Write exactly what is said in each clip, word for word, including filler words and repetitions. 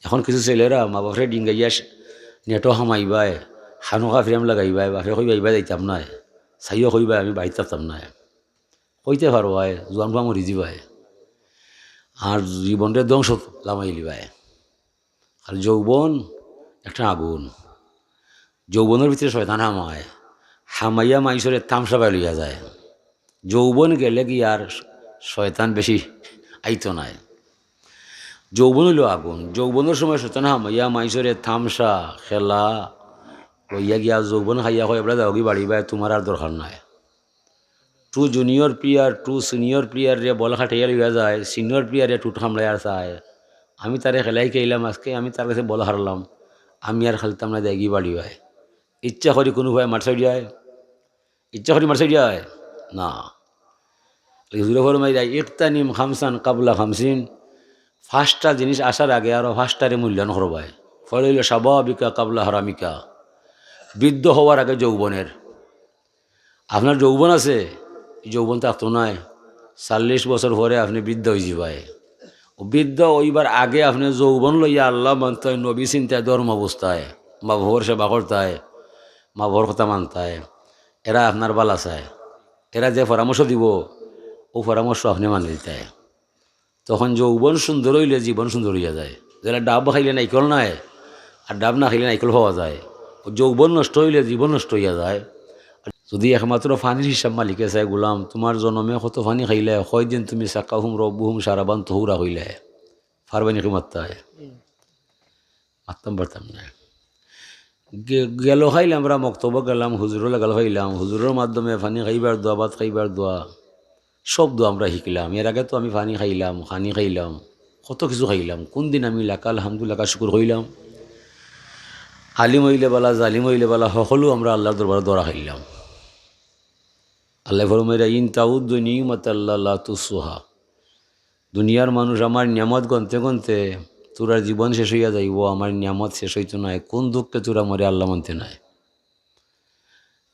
এখন কিছু ছেলেরা মা বাপরে ডিঙ্গাইয়া নেটো হামাইবায়, হানুকা ফ্রেম লাগাইবায়, বাপে কইবা ইবায় যাইতাম নায়, চাইও কইবায় আমি বাড়িত থাকতাম নায়। কইতে পারবায়, জুয়ান ফুয়া মরি যিবায়, আর জীবনরে ধ্বংস লামাইলিবায়। আর যৌবন একটা আগুন, যৌবনর ভিতরে শয়তান হামায়, হামাইয়া মাইনষরে তামশা বায় লইয়া যায়। যৌবন গেলে কি আর শয়তান বেশি আইতো নায়। যৌবন অইলো আগুন, যৌবনর সময় শয়তান হামাইয়া মাইনষরে তামশা খেলা লইয়া গিয়া যৌবন খাইয়া কয়, "এবলা যাওগি বাড়ি বায়, তুমার আর দরকার নাই।" Two junior player, two senior প্লেয়াররে বল খাটাইয়া লইয়া যায়, সিনিয়র প্লেয়ারে টুট হামলাইয়া চায়, "আমি তারে খেলাই খেলাইলাম, আজকে আমি তার গেছে বল হারলাম, আমি আর খেলতাম না, যাইগি বাড়ি বায়।" ইচ্ছা করি কুনু ফুয়ায় মার ছাড়িয়ায়, ইচ্ছা করি মার ছাড়িয়ায় না। হুজুরে ফরমাইরা, "ইকতানিম খামসান কাবলা খামসিন", পাঁচটা জিনিস আসার আগে আরো পাঁচটারে মূল্যায়ন করবায়। পয়লা অইলো শাবাবিকা কাবলা হারামিকা, বৃদ্ধ হওয়ার আগে যৌবনের। আপনার যৌবন আছে, ই যৌবন থাকতো নায়, চল্লিশ বছর পরে আপনে বৃদ্ধ অইযিবায়। অউ বৃদ্ধ অইবার আগে আপনে যৌবন লইয়া আল্লা মানতায়, নবী চিনতায়, ধর্ম বুঝতায়, মা বাপর সেবা করতায়, মা বাপর কথা মানতায়, এরা আপনার বালা চায়, এরা যে পরামর্শ দিবো, অউ পরামর্শ আপনে মানিলিতায়। তখন যৌবন সুন্দর অইলে জীবন সুন্দর অইয়া যায়। যেলা ডাব খাইলে নাইকল নায়, আর ডাব না খাইলে নাইকল পাওয়া যায়। অউ যৌবন নষ্ট অইলে জীবন নষ্ট অইয়া যায়। আর যুদি একমাত্র পানির হিসাব মালিকে চায়, "গুলাম, তুমার জনমে কত পানি খাইলায়, কয়দিন তুমি সাকাহুম রব্বুহুম শারাবান তহুরা কইলায়?" পারবায়নি কেউ মাততায়? মাততাম পারতাম নায়। গে-, গেল খাইলাম, আমরা মক্তবো গেলাম, হুজুরর লাগাল খাইলাম, হুজুরর মাধ্যমে পানি খাইবার দোয়া, ভাত খাইবার দোয়া, সব দোয়া আমরা শিখলাম। এর আগে তো আমি পানি খাইলাম, খানি খাইলাম, কত কিছু খাইলাম। কুনদিন আমি লাকাল হামদু লাকাল শুকুর কইলাম? আলিম অইলে বালা, জালিম অইলে বালা, হকলউ আমরা আল্লার দরবারো ধরা খাইলাম। আল্লায় ফরমাইরা, "ইন তাউদ্দু নি'মাতাল্লাহি লা তুহসুহা।" দুনিয়ার মানুষ, আমার নিয়ামত গনতে গনতে তোরার জীবন শেষ অইয়া যাইবো, আমার নিয়ামত শেষ অইতো নায়। কুন দুঃখে তোরা মরে আল্লা মানতে নায়?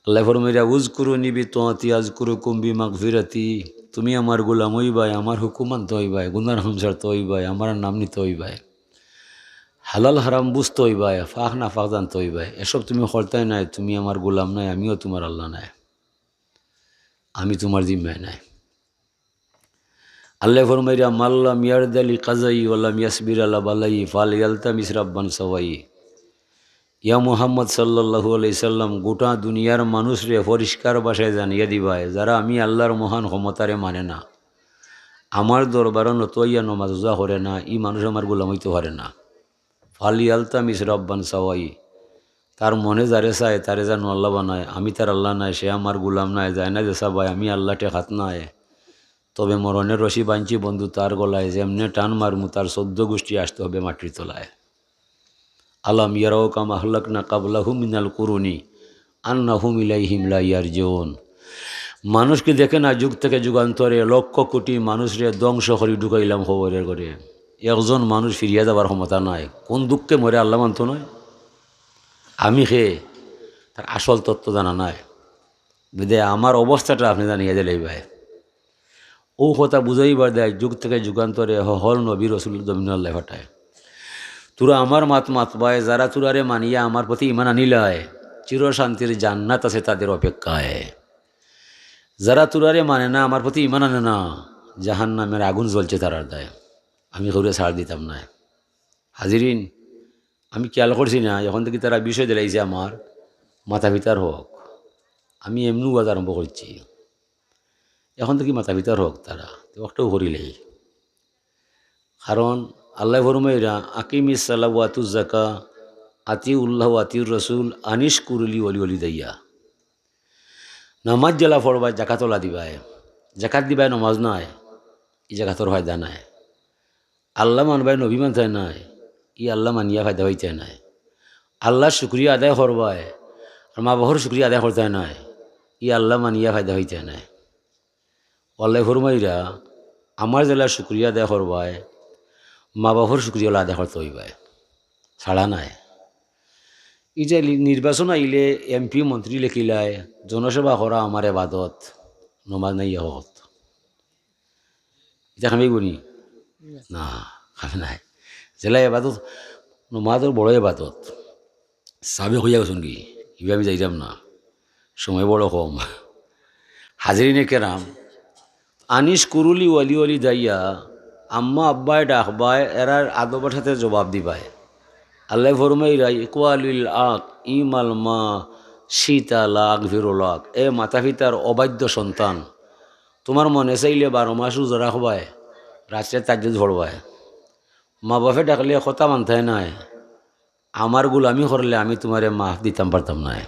আল্লায় ফরমাইরা, "উযকুরুনি বিতাআতি আযকুরকুম বিমাগফিরাতি।" তুমি আমার গোলাম অইবায়, আমার হুকুম মানতে অইবায়, গুনার কাম ছাড়তে অইবায়, আমার নাম নিতে অইবায়, হালাল হারাম বুঝতে অইবায়, পাক না পাক জানতে অইবায়। এসব তুমি করতায় নায়, তুমি আমার গোলাম নায়, আমিও তুমার আল্লা নায়, আমি তুমার জিম্মায় নায়। আল্লায় ফরমাইরা, "মাল্লাম ইয়ারদা লিকাযাই ওয়ালাম ইয়াসবির আলা বালাই ফালইয়ালতামিস রাব্বান সাওয়াই।" ইয়া মুহাম্মদ সাল্লাল্লাহু আলাইহি সাল্লাম, গোটা দুনিয়ার মানুষরে পরিষ্কার ভাষায় জানিয়া দিবায়, যারা আমি আল্লার মহান ক্ষমতারে মানে না, আমার দরবারো নত অইয়া নমাজ রোজা করে না, ই মানুষ আমার গোলাম অইতো পারে না। ফালইয়ালতামিস রাব্বান সাওয়াই, তার মনে যারে চায়, তারে যেন আল্লা বানায়। আমি তার আল্লা নায়, সে আমার গোলাম নায়, যায় না যে চাবায়, আমি আল্লা ঠেকাত নায়। তবে মরণের রশি বানছি বন্ধু তার গলায়, যেমনে টান মারমু তার চৌদ্দ গুষ্টি আসতে হবে মাটির তলায়। আলাম ইয়ারাও কাম আহলাকনা কাবলাহুম মিনাল কুরুনি আন্নাহুম ইলাইহিম লা ইয়ারজিউন। মানুষ কি দেখে না, যুগ থেকে যুগান্তরে লক্ষ কোটি মানুষরে ধ্বংস করি ঢুকাইলাম কবরের ঘরে, একজন মানুষ ফিরিয়া যাবার ক্ষমতা নাই। কোন দুঃখে মরে আল্লা মানতো নায়? আমি খে, তার আসল তত্ত্ব জানা নাই। বিধায় আমার অবস্থাটা আপনে জানিয়া দিলাইবায়। অউ কথা বুঝাইবার দায় যুগ থেকে যুগান্তরে হকল নবী রসুল জমিনো আল্লায় পাঠায়। তোরা আমার মাত মাতবায়, যারা তোরারে মানিয়া আমার প্রতি ইমান আনিলায়, চিরশান্তির জান্নাত আছে তাদের অপেক্ষায়। যারা তোরারে মানে না, আমার প্রতি ইমান আনে না, জাহান্নামের আগুন জ্বলছে তারার দায়। আমি কেউরে ছাড় দিতাম নায়। হাজিরিন, আমি খেয়াল করছি না, এখন থাকি তারা বিষয় দিলাইছে আমার মাতা পিতার হক। আমি এমনে ওয়াজ আরম্ভ করছি, এখন থাকি মাতা পিতার হক তারা, তো একটাও করিলেই। কারণ আল্লায় ফরমাইরা, "আকিমিস সালাহ ওয়া আতুজ জাকা, আতিউল্লাহ ওয়া আতিউর রাসূল, আনিশকুরলি ওয়ালি ওয়ালিদাইয়া।" নামাজ যেলা পড়বায়, জাকাত ওলা দিবায়, জাকাত দিবায়, নামাজ নাই, ই জাকাতর ফায়দা নাই। আল্লা মানবায়, নবী মানতায় নায়, ই আল্লা মানিয়া ফায়দা পাইতায় নায়। আল্লার শুকরিয়া আদায় করবায়, আর মা বাপর শুকরিয়া আদায় করতায় নায়, ই আল্লা মানিয়া ফায়দা পাইতায় নায়। আল্লায় ফরমাইরা, আমার যেলা শুকরিয়া আদায় করবায়, মা বাপর শুকরিয়া ওলা আদায় করতে অইবায়, ছাড়া নাই। ই যে লি-, নির্বাচন আইলে এমপি মন্ত্রী লেখিলায়, "জনসেবা করা আমার এবাদত, নমাজ নাই ইয়া হকত।" ইটা কামাইবো নি? না, কামে নাই। যেলা এবাদত, নমাজর বড় ইবাদত। সাবে কইয়া গেছইন কি, ইবা আমি যাইতাম না, সময় বড় কম। হাজিরিনে কেরাম, আনিস কুরুলি ওয়ালি ওয়ালি দাইয়া, আম্মা আব্বায় ডাকবায়, এরার আদবর সাথে জবাব দিবায়। আল্লায় ফরমাইরা, ইকওয়ালিল আক ইমাল মা শীতা লা আগফিরুলাক। এ মাতা পিতার অবাধ্য সন্তান, তুমার মনে চাইলে বারো মাস রোজা রাখবায়, রাত্রে তাহাজ্জুদ পড়বায়। মা বাপে ডাকলে কথা মানতায় নায়, আমার গুলামি করলে আমি তুমারে মাফ দিতাম পারতাম নায়।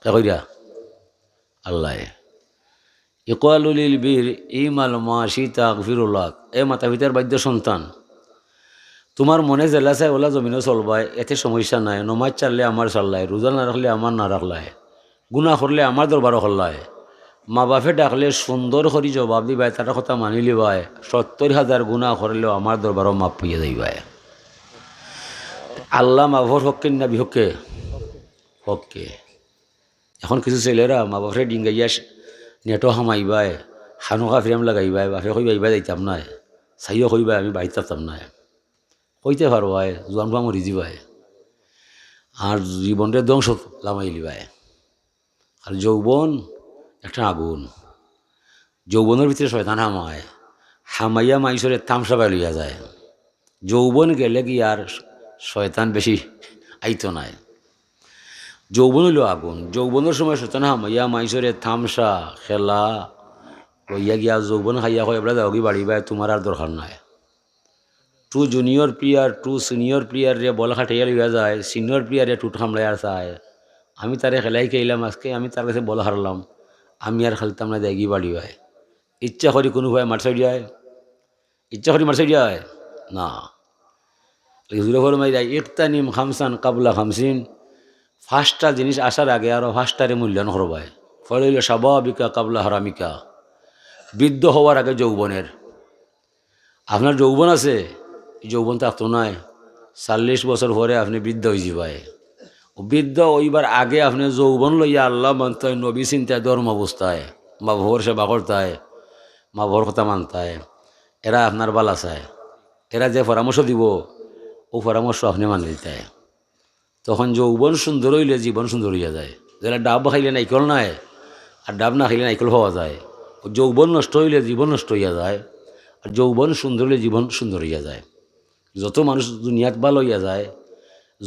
কে কইরা? আল্লায়। ইকওয়ালুলিল বীর ইমাল মা শীতা আগফিরুলাক। এ মাতা পিতার বাধ্য সন্তান, তুমার মনে যেলা চায় ওলা জমিনো চলবায়, এতে সমস্যা নাই। নমাজ ছাড়লে আমার ছাড়লায়, রোজা না রাখলে আমার না রাখলায়, গুনা করলে আমার দরবারো করলায়। মা বাপে ডাকলে সুন্দর করি জবাব দিবায়, তারার কথা মানি লিবায়। সত্তর হাজার গুনা করলেও আমার দরবারো মাফ পাইয়া যাইবায়। আল্লাহ মা বাপর হক্কে না বিহক্কে? হক্কে। এখন কিছু ছেলেরা মা বাপরে ডিঙ্গাইয়া নেটো হামাইবায়, হানুকা ফ্রেম লাগাইবায়, বাপে কইবা ইবা যাইতাম নায়, চাইও কইবায় আমি বাড়িত থাকতাম নায়। কইতে পারবায়, জোয়ান ফুয়া মরি যিবায়, আর জীবনরে ধ্বংস লামাই লিবায়। আর যৌবন একটা আগুন, যৌবনর ভিতরে শয়তান হামায়, হামাইয়া মাইনষরে তামশা বায় লইয়া যায়। যৌবন গেলে কি আর শয়তান বেশি আইতো নায়। যৌবন অইলো আগুন, যৌবনর সময় শয়তান হামাইয়া মাইনষরে তামশা খেলা লইয়া গিয়া যৌবন খাইয়া কয়, "এবলা যাওগি বাড়ি বায়, তুমার আর দরকার নাই।" Two junior player, two senior প্লেয়াররে বল খাটাইয়া লইয়া যায়, সিনিয়র প্লেয়ারে টুট হামলাইয়া চায়। আমি তারে খেলাই খেলাইলাম, আজকে আমি তার কাছে বল হারলাম, আমি আর খেলতাম না, যাইগি বাড়ি বায়। ইচ্ছা করি কুনু ভাই মার ছাড়িয়ায়, ইচ্ছা করি মার ছাড়িয়ায় না। হুজুরে ফরমাইরা, "ইকতানিম খামসান কাবলা খামসিন।" পাঁচটা জিনিস আসার আগে আরো পাঁচটারে মূল্যায়ন করবায়। পয়লা অইলো শাবাবিকা কাবলা হারামিকা, বৃদ্ধ হওয়ার আগে যৌবনের। আপনার যৌবন আছে, ই যৌবন থাকতো নায়, চল্লিশ বছর পরে আপনে বৃদ্ধ অইযিবায়। ও বৃদ্ধ অইবার আগে আপনে যৌবন লইয়া আল্লাহ মানতায়, নবী চিনতায়, ধর্ম বুঝতায়, মা বাপর সেবা করতায়, মা বাপর কথা মানতায়, এরা আপনার বালা চায়, এরা যে পরামর্শ দিবো, অউ পরামর্শ আপনে মানি লিতায়। তখন যৌবন সুন্দর অইলে জীবন সুন্দর অইয়া যায়। যেলা ডাব খাইলে নাইকল নায়, আর ডাব না খাইলে নাইকল পাওয়া যায়। ও যৌবন নষ্ট অইলে জীবন নষ্ট অইয়া যায়, আর যৌবন সুন্দর অইলে জীবন সুন্দর অইয়া যায়। যত মানুষ দুনিয়াত ভালা অইয়া যায়,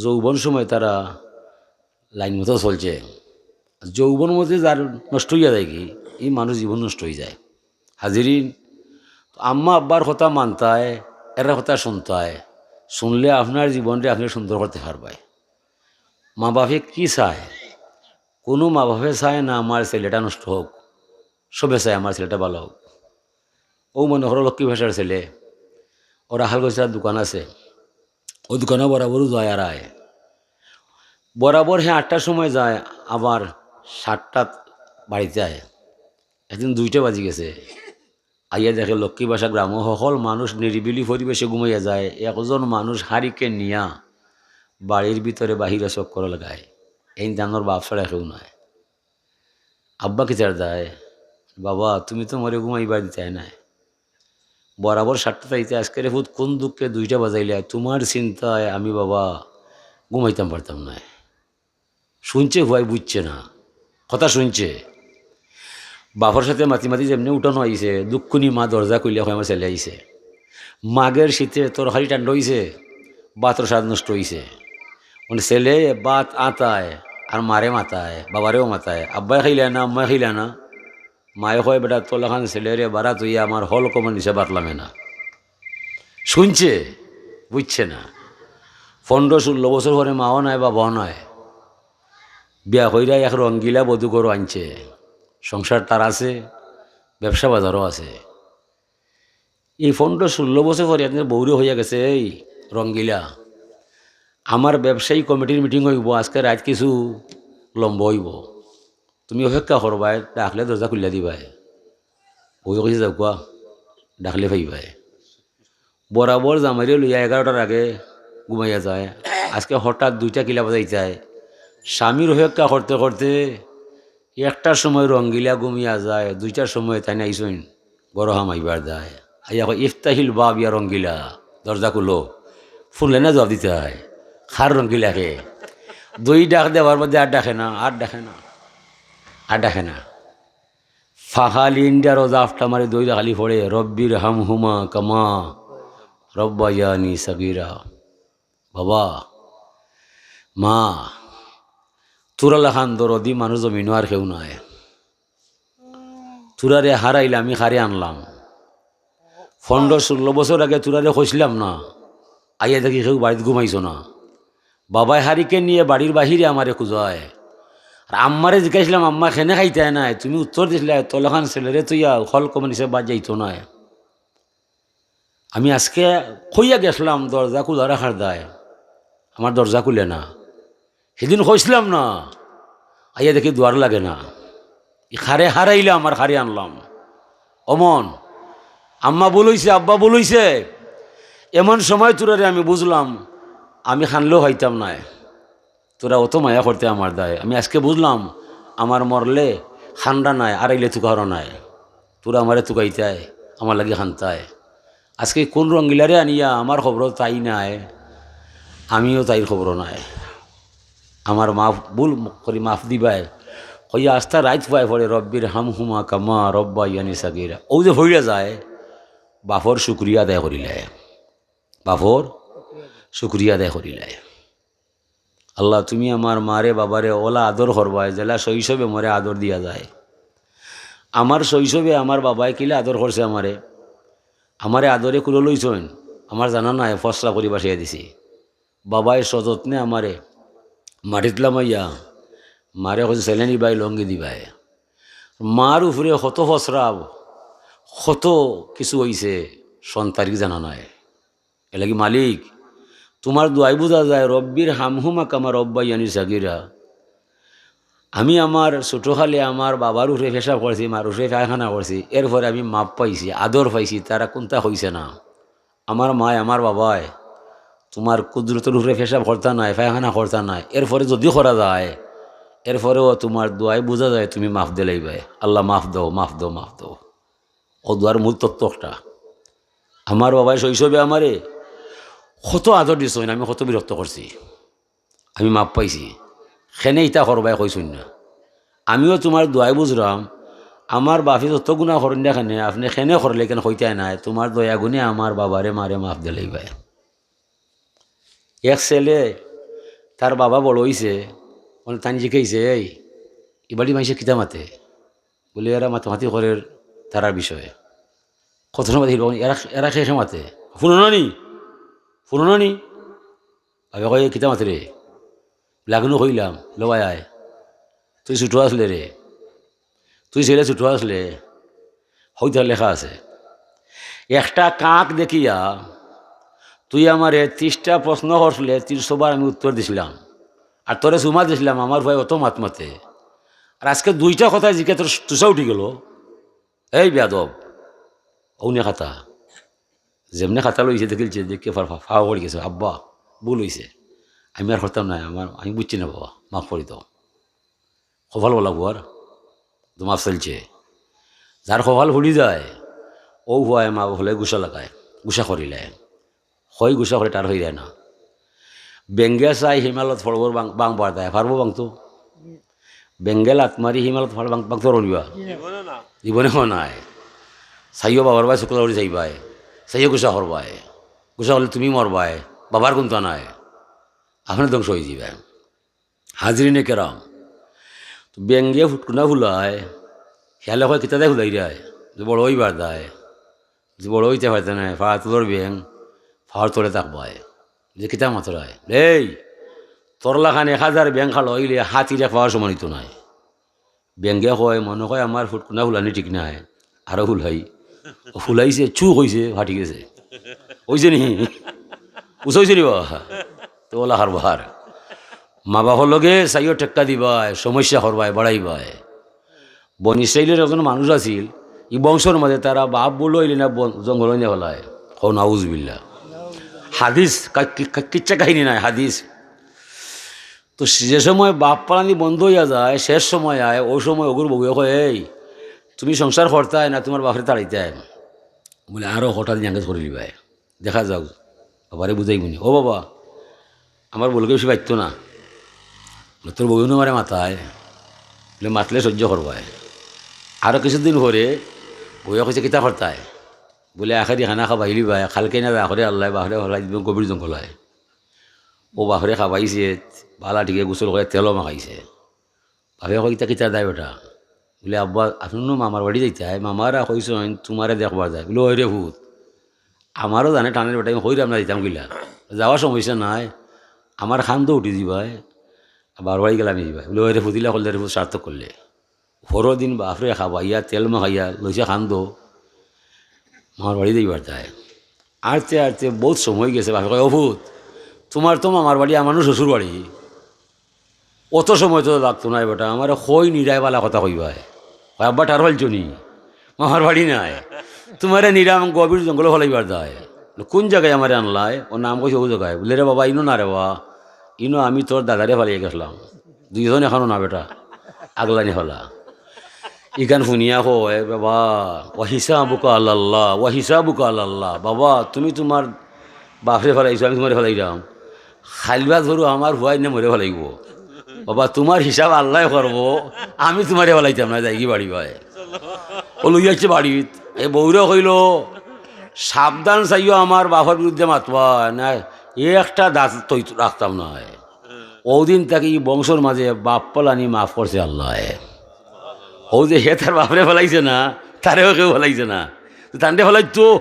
যৌবন সময় তারা লাইন মতো চলছে, আর যৌবন মধ্যে যার নষ্ট অইয়া যায় কি, ই মানুষ জীবন নষ্ট অইযায়। হাজিরিন, তো আম্মা আব্বার কথা মানতায়, এরার কথা শুনতায়, শুনলে আপনার জীবনরে আপনে সুন্দর করতে পারবায়। মা বাপে কি চায়? কুনু মা বাপে চায় না আমার ছেলেটা নষ্ট হোক, সবে চায় আমার ছেলেটা ভালা হোক। অউ মনে করো লক্ষ্মী ভাষার ছেলে, ওর আহাল গছার দোকান আছে, অউ দোকানো বরাবরউ যায় আর আয়। বরাবর হে আটটার সময় যায়, আবার সাতটাত বাড়িত আয়। একদিন দুইটা বাজি গেছে, আইয়া দেখে লক্ষ্মী ভাষা গ্রামো হকল মানুষ নিরিবিলি পরিবেশে ঘুমাইয়া যায়, একজন মানুষ হারিকেন নিয়া বাড়ির ভিতরে বাহিরে চক্কর লাগায়। এইন তানর বাপ ছাড়া কেউ নাই। আব্বা কিতার দায়? বাবা, তুমি তো মরে ঘুমাইবার দিতায় নায়। বরাবর সাতটা থাইতে আজকেরে ফুত কোন দুঃখে দুইটা বাজাইলায়? তুমার চিন্তায় আমি বাবা ঘুমাইতাম পারতাম নায়। শুনছে হুয়াই বুঝছে না, কথা শুনছে। বাপর সাথে মাতি মাতি যেমনে উঠানো আইছে, দুঃখুনি মা দরজা খুলিয়া কয়, "আমার ছেলে আইছে।" মাগের শীতে তরকারি ঠান্ডা অইছে, ভাতর স্বাদ নষ্ট অইছে। মানে ছেলে ভাত আতায় আর মারে মাতায়, বাবারেও মাতায়, "আব্বায় খাইলা না, আম্মায় খাইলা না?" মায়ে কয়, "বেটা, তোলাখান ছেলেরে বারাত অইয়া আমার হল কমর নিচে বাটলামে না।" শুনছে, বুঝছে না। পনেরো ষোলো বছর পরে মাও নাই, বাবাও নাই। বিয়া কইরা এক রঙ্গিলা বধূ ঘরো আনছে। সংসার তার আছে, ব্যবসা বাজারও আছে। এই পনেরো ষোলো বছর পরে আপনার বউরে হইয়া গেছে এই রঙ্গিলা। আমার ব্যবসায়ী কমিটির মিটিং অইবো, আজকে রাইত কিছু লম্বা অইবো। তুমি অপেক্ষা করবায়, ডাকলে দরজা খুলিয়া দিবায়। বউয়ে কইছে, "যাউক্কা, ডাকলে পাইবায়।" বরাবর জামাইরে লইয়া এগারোটার আগে ঘুমাইয়া যায়। আজকে হঠাৎ দুইটা কিলা বাজাইতায়। স্বামীর অপেক্ষা করতে করতে একটার সময় রঙ্গিলা ঘুমিয়া যায়, দুইটার সময় তাইন আইছইন, ঘরো হামাইবার দায়। আইয়া কয়, "ইফতাহিল বাব ইয়া রঙ্গিলা, দরজা খুলো।" ফোন লাইনে জবাব দিতায়। তার রঙ্গিলা কে। দুই ডাক দেওয়ার মধ্যে আর ডাকে না, আর ডাকে না, আর ডাকে না। ফাখালি ইন্ডিয়ার জাফটা মারে দুই খালি পড়ে, "রব্বির হামহুমা কামা রব্বায়ানি সাগিরা।" বাবা, মা, তোরা লাখান দরদি মানুষ জমিনো আর কেউ নাই। তোরারে হারাইলে আমি কারে আনলাম। পনেরো ষোলো বছর আগে তোরারে কইছিলাম না, আইয়া দেখি কেউ বাড়িত ঘুমাইছো না। বাবায় হারিকেন নিয়া বাড়ির বাহিরে আমারে খুঁজায়। আর আম্মারে জিকাইছিলাম, "আম্মা, কেনে খাইতায় নায়?" তুমি উত্তর দিছিলায়, "তোলাখান ছেলেরে থইয়া হল কমে নিছে বাদ যাইতো নায়।" আমি আজকে কইয়া গেছিলাম, দরজা খুলা রাখার দায়, আমার দরজা খুলে না। সেদিন কইছিলাম না, আইয়া দেখি দুয়ার লাগে না। ই কারে হারাইলাম আর কারে আনলাম। অমন, আম্মা ভুল অইছে, আব্বা ভুল অইছে। এমন সময় তোরারে আমি বুঝলাম, আমি কানলেও খাইতাম নায়। তোরা অত মায়া করতে আমার দায়। আমি আজকে বুঝলাম, আমার মরলে কান্দা নাই, আর আইলে তুকারও নাই। তোরা আমারে তুকাইতায়, আমার লাগি কানতায়। আজকে কোন রঙ্গিলারে আনিয়া আমার খবরও তাই নাই, আমিও তাইর খবরও নাই। আমার মাফ, ভুল করি মাফ দিবায়। কইয়া আস্তা রাইত ফুয়ায় পড়ে, "রব্বির হামহুমা কামা রব্বায়ানি সাগিরা।" ও যে পড়িয়া যায়, বাপর শুকরিয়া আদায় করিলায়, বাপর শুকরিয়া আদায় করিলায়। আল্লাহ, তুমি আমার মারে বাবারে ওলা আদর করবায়, যেলা শৈশবে মরে আদর দিয়া যায়। আমার শৈশবে আমার বাবায় কিলা আদর করছে আমারে, আমারে আদরে কুলো লইছইন, আমার জানা নাই, ফসলা করি বাসাইয়া দিছি। বাবায় সযত্নে আমারে মাটিত লামাইয়া মারে কইছে, "সেলেনি ভাই, লঙ্গি দিবায়।" মার উপরে কত ফসরাব, কত কিছু অইছে, সন্তানরে জানা নাই। এর লাগি মালিক, তোমার দোয়ায় বুঝা যায়, "রব্বির হামহুমা কামা রব্বাইয়ানি সাগিরা।" আমি আমার ছোটকালে আমার বাবার উপরে পেশাব করছি, মার উপরে পায়খানা করছি, এরপরে আমি মাফ পাইছি, আদর পাইছি, তারা কুন্তা কইছে না। আমার মায়, আমার বাবায় তোমার কুদরতর উপরে পেশাব করতা নায়, পায়খানা করতা নায়, এরপরে যদি করা যায়, এরপরেও তোমার দোয়ায় বুঝা যায় তুমি মাফ দিলাইবায়। আল্লাহ, মাফ দেও, মাফ দেও, মাফ দেও। ও দোয়ার মূল তত্ত্ব একটা। আমার বাবায় শৈশবে আমারে কত আদর দিছইন, আমি কত বিরক্ত করছি, আমি মাফ পাইছি। কেনে ইতা করবায় কইছইন না। আমিও তোমার দোয়ায় বুঝরাম, আমার বাপে যত গুনা করইন না কেনে, আপনে কেনে করলে কেনে কইতায় নায়, তোমার দয়া গুণে আমার বাবারে মারে মাফ দিলাইবায়। এক ছেলে, তার বাবা বড় অইছে, অনে তাইন জিকাইছে, "এই, ই বাড়ির মাইনষে কিতা মাতে?" বলে, "এরা মাতামাতি করের তারার বিষয়ে।" কত সময় দেখি, "এরা, এরা কে কে মাতে? হুনো না নি? হুনো না নি?" বাপে কয়, "কিতা মাতে রে?" বলে, "আগুনও কইলাম, লো ভাই আয়। তুই ছোট আসলে রে, তুই ছেলে ছোট আসলে, হইতে লেখা আছে। একটা কাক দেখিয়া তুই আমারে ত্রিশটা প্রশ্ন করছিলে, ত্রিশবার আমি উত্তর দিছিলাম, আর তোরে চুমা দিছিলাম, আমার ভাই অত মাত মাতে। আর আজকে দুইটা কথায় জিকে তোর তুষা উঠি গেল, এই বেয়াদব।" অউ নে খাতা, যেমনে খাতা লইছে দেখিলছে, দেখে ফা-, ফা-, ফাও করি গেছে, "আব্বা, ভুল অইছে, আমি আর করতাম না, আমার, আমি বুঝছি না বাবা, মাফ করি দাও।" কপাল বলা বুয়ার, তো মাফ চাইলছে। যার কপাল ফুলি যায়, অউ ফুয়ায় মা বাপরে গুসা লাগায়, গুসা করিলায়। কই গুসা করে তার হই যায় না। বেঙ্গে চাই হিমালত ফড়বর বাং, বাং বার দেয়, পারবো বাংতো? বেঙ্গে লাত মারি হিমালত ফড় বাং, বাংতো রনিবা? জীবনে না। জীবনে হয় নাই। চাইও বাবার ভাই শুক্লা করি চাইবায়, চাইও গুসা করবায়, গুসা করলে তুমি মরবায়, বাবার কুন্তা নাই, আপনে ধ্বংস হয়ে যাবে। হাজিরিনে কেরাম, তো বেঙ্গে ফুটকুনা ফুলায়, হিয়ালে কয়, "কিতা দেয় ফুলাই রায়?" যে, "বড় হইবার দায়।" যে, "বড় হইতে পারতে না, ফাড়া তুলর বেং, ফাড় তোলে থাকবায়।" যে, "কিতা মাতরায়?" "এই, তোর লাখান এক হাজার বেং খালো হইলে হাতির এক ফাওয়ার সমান হইতো নায়।" বেঙ্গে কয়, "মনে কয় আমার ফুটকুনা ফুলানি ঠিক নাই, আরো ফুলাই।" ও ফুলাইছে, চু কইছে, ফাটি গেছে। অইছে নি? উসা অইছে নি বাবা? তো ওলা হারবার। মা বাপর লগে চাইও টেক্কা দিবায়, সমস্যা করবায়, বাড়াইবায়। বনি ইসরাইলের একজন মানুষ আছিল, ই বংশর মাঝে তারা বাপ বলো অইলে না বন-, জঙ্গল অইলে হলায়। কও নাউজুবিল্লাহ। হাদিস, কা-, কি-, কা-, কিচ্ছা কাহিনী নাই, হাদিস। তো সে-, যে সময় বাপ পালানি বন্ধ হইয়া যায়, শেষ সময় আয়, ওই সময় ওগুর বউয়ে কয়, "এই, তুমি সংসার করতায় না তোমার বাপরে তাড়াইতায়?" বলে, "আরো কটা দিন আগে করে নিবায়, দেখা যাও, বাবারে বুঝাইবনি।" "ও বাবা, আমার বউলকে বেশি মাতিও না। বলে, "তোর বউয়ে নু আমারে মাতায়।" বলে, "মাতলে সহ্য করবায়।" আরো কিছুদিন পরে বউয়ে কইছে, "কিতা করতায়?" বলে, "আখেরি খানা খাবাইলিবায়, কালকে না যা করে আল্লায় বাফরে ফালাই দিবো গভীর জঙ্গলায়।" অউ বাফরে খাবাইছে, বালা ঠিকে গোসল করাইয়া তেলও মাখাইছে। বাফে কয়, "ইতা কিতা দায় বেটা?" বলে, "আব্বা, আপনে নু মামার বাড়ি যাইতায়, মামারা কইছইন তুমারে দেখবার যায়।" বলে, "অয় রে পুত, আমারও জানে টানের বেটা, আমি কইরাম না যাইতাম কিলা, যাওয়া সমস্যা নাই, আমার কান্দো উঠি দিবায়, বাবার বাড়ি গেলাম যাইবায়।" বলে, "অয় রে পুত, ইলা করলে রে পুত, সার্থক করলে।" পরর দিন বাফরে খাবাইয়া তেল মাখাইয়া লইছে কান্দো, মামার বাড়ি যাইবার যায়। আটতে আটতে বউত সময় গেছে, বাফে কয়, "ও পুত, তুমার তো মামার বাড়ি, আমার নু শ্বশুর বাড়ি, অত সময় তো লাগতো নায় বেটা, আমারে কই নিরায় বালা কথা কইবায়।" কয়, "আব্বা, টার ফালছো নি? মামার বাড়ি নায়, তুমারে নিরাম গভীর জঙ্গলো ফালাইবার যায়।" "কুন জাগায় আমারে আনলায়?" অউ নাম কইছে অউ জাগায়। বলে, "রে বাবা, ইনো না রে বা, ইনো আমি তোর দাদারে ফালাইয়া গেছলাম, দুইজন এখানো না বেটা, আগলানি ফালা।" ইখান হুনিয়া কয়, "বাবা, ওয়া হিসাবুকা আলাল্লাহ, ওয়া হিসাবুকা আলাল্লাহ। বাবা, তুমি তুমার বাফরে ফালাইছো, আমি তুমারে ফালাইরাম। কাইল বাদ ধরু আমার পুয়ায় নে মরে ফালাইবো। বাবা, তুমার হিসাব আল্লায় করবো, আমি তুমারে ফালাইতাম না, যাইগি বাড়ি বায়।" অউ লইয়া আইছে বাড়িত। এ বউরে কইলো, "সাবধান চাইও আমার বাফর বিরুদ্ধে মাতবা না, একটা দাঁত তৈ রাখতাম না।" অউ দিন থাকি ই বংশর মাঝে বাপ ফালানি মাফ করছে আল্লায়। অউ যে হে তার বাফরে ফালাইছে না, তারেও কেউ ফালাইছে না। তো তানরে ফালাইতো,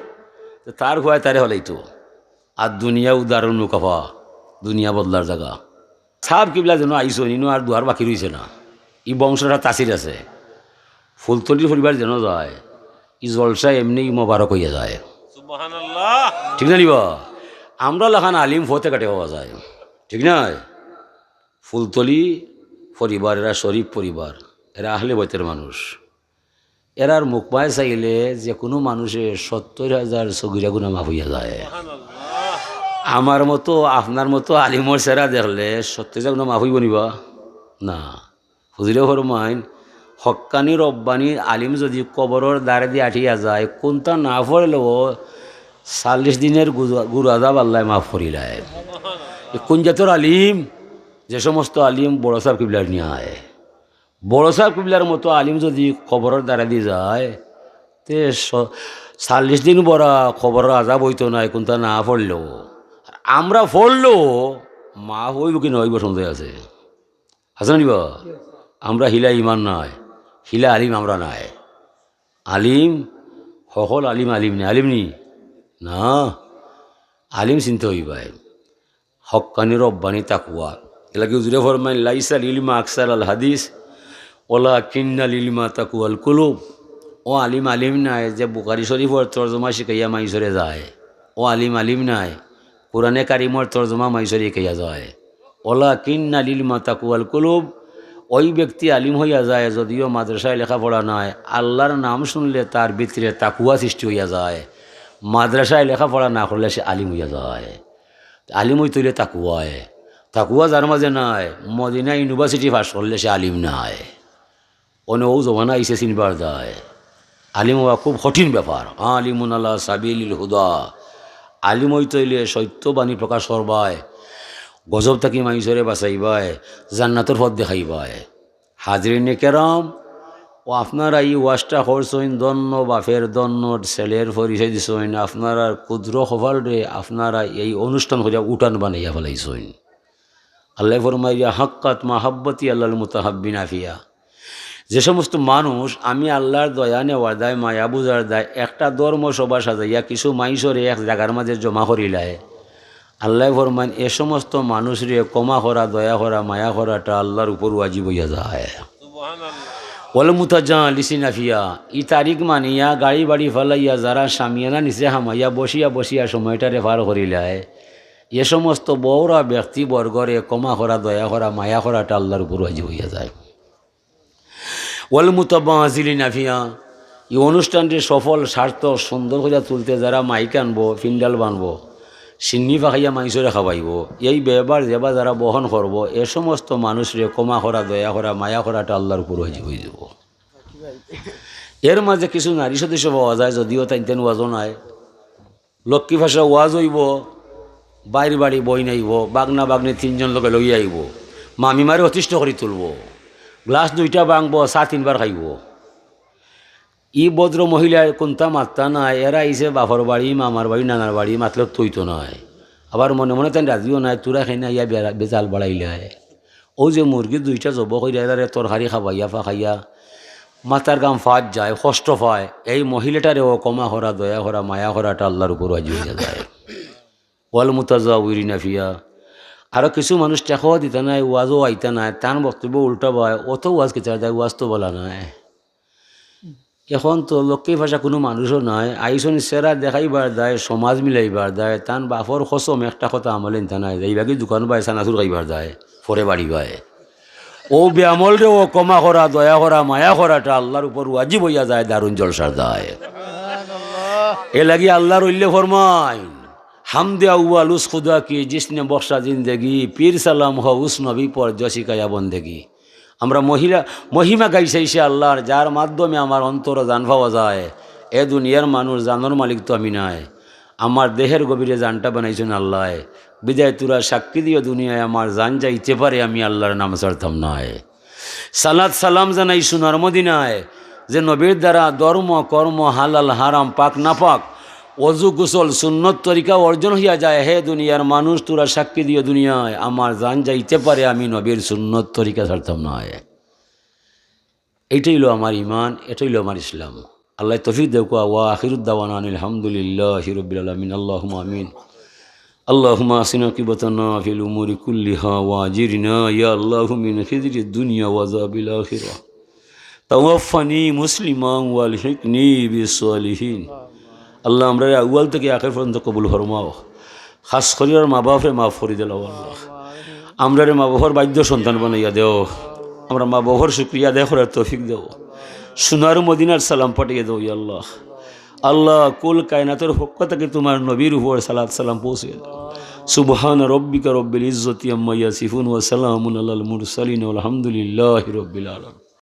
তো তার পুয়ায় তারে ফালাইতো। আর দুনিয়া দারুন মুকাফা, দুনিয়া বদলার জাগা। সাব কিবলা যেন আইছইন, ইনো আর দুয়ার বাকি রইছে না। ই বংশর একটা তাসির আছে। ফুলতলির পরিবার যেন যায়, ই জলসা এমনেই মোবারক অইয়া যায়। সুবহানাল্লাহ। ঠিক না নি বা? আমরা লাখান আলিম ফতে কাটে পাওয়া যায়, ঠিক না? ফুলতলি পরিবার, এরা শরীফ পরিবার, এরা আহলে বয়তের মানুষ। এরার মুখবায় চাইলে যেকুনু মানুষে সত্তইর হাজার সগিরা গুনা মাফ অইয়া যায়। আমার মতো, আপনার মতো আলিমর চেহারা দেখলে সত্তইর হাজার গুনা মাফ অইবো নি বা? না। হুজুরে ফরমাইন, হক্কানি রব্বানি আলিম যুদি কবরর দ্বারেদি আটিয়া যায়, কুন্তা না পড়লেও চাল্লিশ দিনর গুজা-, গুরু আজাব আল্লায় মাফ করিলায়। এ কুন জাতর আলিম? যে সমস্ত আলিম বড় সাব কিবলার নিয়ায়। বড় সাব কিবলার মতো আলিম যুদি কবরর দ্বারেদি যায়, তে স-, চাল্লিশ দিন বড়া কবরর আজাব অইতো নায়, কুন্তা না পড়লেও। আর আমরা পড়লেও মাফ অইবো কি না অইবো সন্দেহ আছে। আছে না নি বা? আমরা হিলা ইমান নায়, হিলা আলিম আমরা নায়। আলিম, হকল আলিম আলিম নি, আলিম নি? না, আলিম চিনতে অইবায়। হক্কানি রব্বানি তাকুয়া। এরলাগি হুজুরে ফরমাইন, "লাইসাল ইলমা আকসারাল হাদিস, ওয়ালাকিন্নাল ইলমা তাকুয়াল কুলুব।" অউ আলিম আলিম নায় যে বুখারী শরীফর তর্জমা শিখাইয়া মাইনষরে যায়। অউ আলিম আলিম নায়, কুরআনে কারিমর তর্জমা মাইনষরে শিখাইয়া যায়। ওয়ালাকিন্নাল ইলমা তাকুয়াল কুলুব, অউ ব্যক্তি আলিম অইয়া যায়, যুদিও মাদ্রাসায় লেখাপড়া নায়, আল্লার নাম হুনলে তার ভিতরে তাকুয়া সৃষ্টি অইয়া যায়। মাদ্রাসায় লেখাপড়া না করলে সে আলিম অইয়া যায়। আলিম অইতে অইলে তাকুয়ায়, তাকুয়া যার মাঝে নাই, মদিনা ইউনিভার্সিটি পাশ করলে সে আলিম নায়। অনে অউ জমানা আইছে চিনবার দায়। আলিম অওয়া খুব কঠিন ব্যাপার। আলিমুন আলা সাবিলিল হুদা। আলিম অইতে অইলে সত্য বাণী প্রকাশ করবায়, গজব থাকি মাইনষরে বাঁচাইবায়, জান্নাতর পথ দেখাইবায়। হাজিরিনে কেরাম, অউ আপনারা ই ওয়াজটা করছইন, ধন্য বাপের ধন্য ছেলের পরিচয় দিছইন, আপনারার ক্ষুদ্র কপালরে আপনারা এই অনুষ্ঠান করিয়া উঠান বানাইয়া ফালাইছইন। আল্লায় ফরমাইরা, "হাক্কাত মাহাব্বতি আলাল মুতাহাব্বিনা ফিয়া।" যে সমস্ত মানুষ আমি আল্লার দয়া নেওয়ার দায়, মায়া বুঝার দায়, একটা ধর্ম সভা সাজাইয়া কিছু মাইনষরে এক জাগার মাঝে জমা করিলায়, আল্লায় ফরমাইন, এ সমস্ত মানুষরে ক্ষমা করা, দয়া করা, মায়া করাটা আল্লার উপর ওয়াজিব অইয়া যায়। ওয়াল মুতাজালিসিনা ফিয়া, ই তারিখ মানিয়া গাড়ি বাড়ি ফালাইয়া যারা শামিয়ানা নিচে হামাইয়া বসিয়া বসিয়া সময়টারে পার করিলায়, এ সমস্ত বউরা ব্যক্তিবর্গরে ক্ষমা করা, দয়া করা, মায়া করাটা আল্লার উপর ওয়াজিব অইয়া যায়। ওয়াল মুতাবাজিলিনা ফিয়া, ই অনুষ্ঠানটি সফল, সার্থক, সুন্দর করিয়া তুলতে যারা মাইক আনবো, পিন্ডাল বানবো, সিন্নি পাকাইয়া মাইনষরে খাওয়াইবো, এই ব্যয়ভার যেবা যারা বহন করবো, এ সমস্ত মানুষরে ক্ষমা করা, দয়া করা, মায়া করাটা আল্লার উপর ওয়াজিব অইযিবো। এর মাঝে কিছু নারী সদস্য পাওয়া যায়, যদিও তাইন তেন ওয়াজও নাই। লক্ষ্মী ভাষা ওয়াজ অইবো, বাইর বাড়ি বইন আইবো, বাগনা বাগনি তিনজন লগে লইয়া আইবো, মামিমারে অতিষ্ঠ করি তুলবো, গ্লাস দুইটা ভাঙবো, চা তিনবার খাইবো। ই ভদ্র মহিলায় কুন্তা মাততা নায়, এরা আইছে বাপর বাড়ি, মামার বাড়ি, নানার বাড়ি, মাতলে তো অইতো নায়। আবার মনে মনে তাইন রাজিও নায়, তুরা খাই না ইয়া বেড়া-, বেজাল বাড়াইলায়। ও যে মুরগি দুইটা জব কইরা এরারে তরকারি খাবাইয়া ফাখাইয়া মাথার গাম ফাট যায়, কষ্ট পায়, এই মহিলাটারে ও ক্ষমা করা, দয়া করা, মায়া করাটা আল্লাহর উপর ওয়াজিব হইয়া যায়। ওয়াল মুতাজাউরিনা ফিহা। আরো কিছু মানুষ টেকাও দিতা নায়, ওয়াজও আইতা নায়, তান বক্তব্য উল্টা বায়, অত ওয়াজ কিতা যায়, ওয়াজ তো বলা নায়। এখন তো লক্ষ্মী ভাষা কোনো মানুষও নাই, আইসন সেরা দেখাইবার দায়, সমাজ মিলাইবার দায়, তান বাপর কসম একটা কথা আমলে নিতা নায়, যাইবাগি দোকান বায়, চানাচুর খাইবার দায়, পরে বাড়ি বায়। ও বেআমলরে ও ক্ষমা করা, দয়া করা, মায়া করাটা আল্লাহর উপর ওয়াজিব হইয়া যায়, দারুণ জলসার দায়। এ লাগি আল্লাহর অইলে ফরমাইন, হামদে আউয়াল উস খুদা কি জিসনে বখশা জিন্দেগি, পীর সালাম হো উস নবী পর জো শিকায়া বন্দেগি। আমরা মহিলা, মহিমা গাই চাইছে আল্লাহর, যার মাধ্যমে আমার অন্তর জান পাওয়া যায়। এ দুনিয়ার মানুষ, জানর মালিক তো আমি নায়, আমার দেহের গভীরে জানটা বানাইছেন আল্লাহ। বিদায় তুরা সাক্ষী দিও দুনিয়ায়, আমার জান যাইতে পারে, আমি আল্লাহর নাম ছাড়তাম নায়। সালাত সালাম জানাই সোনার মদিনায়, যে নবীর দ্বারা ধর্ম কর্ম হালাল হারাম পাক নাপাক, অজু গোসল সুন্নত তরিকা অর্জন হইয়া যায়। হে দুনিয়ার মানুষ, তোরা সাক্ষী দিও দুনিয়ায়, আমার জান যাইতে পারে, আমি নবীর সুন্নত তরিকা ছাড়তাম নায়। এইটাই হলো আমার ইমান, এটাই হলো আমার ইসলাম। আল্লাহ তৌফিক দেউকা। ওয়া আখিরুদ দাওয়ানা আনিল হামদুলিল্লাহি রাব্বিল আলামিন। আল্লাহুম্মা আমিন। اللهم أحسن عاقبتنا في الأمور كلها وأجرنا يا الله من خزي الدنيا وعذاب الآخرة. توفني مسلما وألحقني بالصالحين. আল্লাহ, আমরারে আউয়াল থাকি আখের পর্যন্ত কবুল ফরমাও। খাস করি আমরার মা বাপরে মাফ করি দিলাও আল্লাহ। আমরারে মা বাপর বাধ্য সন্তান বানাইয়া দেও। আমরার মা বাপর শুকরিয়া আদায় করার তৌফিক দেও। সোনার মদিনার সালাম পাঠাইয়া দেও, ইয়া আল্লাহ। আল্লাহ, কুল কায়নাতর পক্ষ থাকি তোমার নবীর উপর সালাত সালাম পৌঁছে দেও। سبحان ربك رب العزة عما يصفون وسلام على المرسلين والحمد لله رب العالمين.